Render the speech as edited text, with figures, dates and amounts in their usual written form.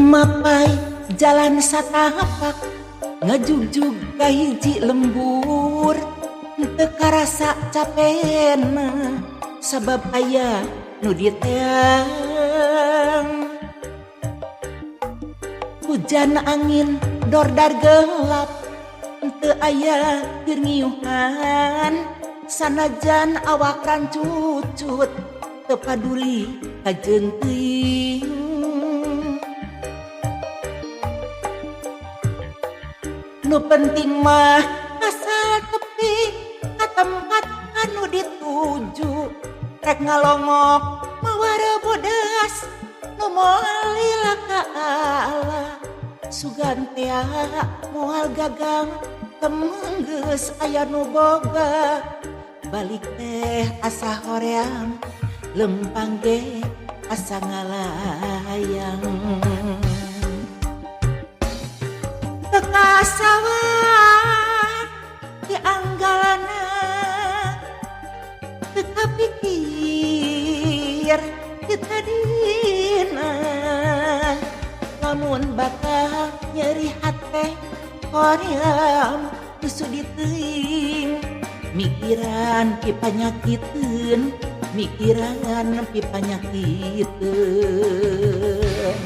Mapai jalan satapak ngajugjug ka hiji lembur, teu karasa capena sabab aya nu diteang. Hujan angin dordar gelap, teu aya keur ngiuhan, sanajan awak rancucut teu paduli kajeun teuing. Nu penting mah asal tepi ka tempat anu dituju, rek ngalongok mawar bodas nu moal lila ka Allah. Sugan tea moal gagang temenggeus aya nu boga, balik teh asa hoream lempang ge asa ngalayang. Teu kasawang di anggalana, teu kapikir ti tadina, lamun bakal nyeri hate hoream teu sudi teuing. Mikiran pi panyakiteun, mikiran pi panyakiteun.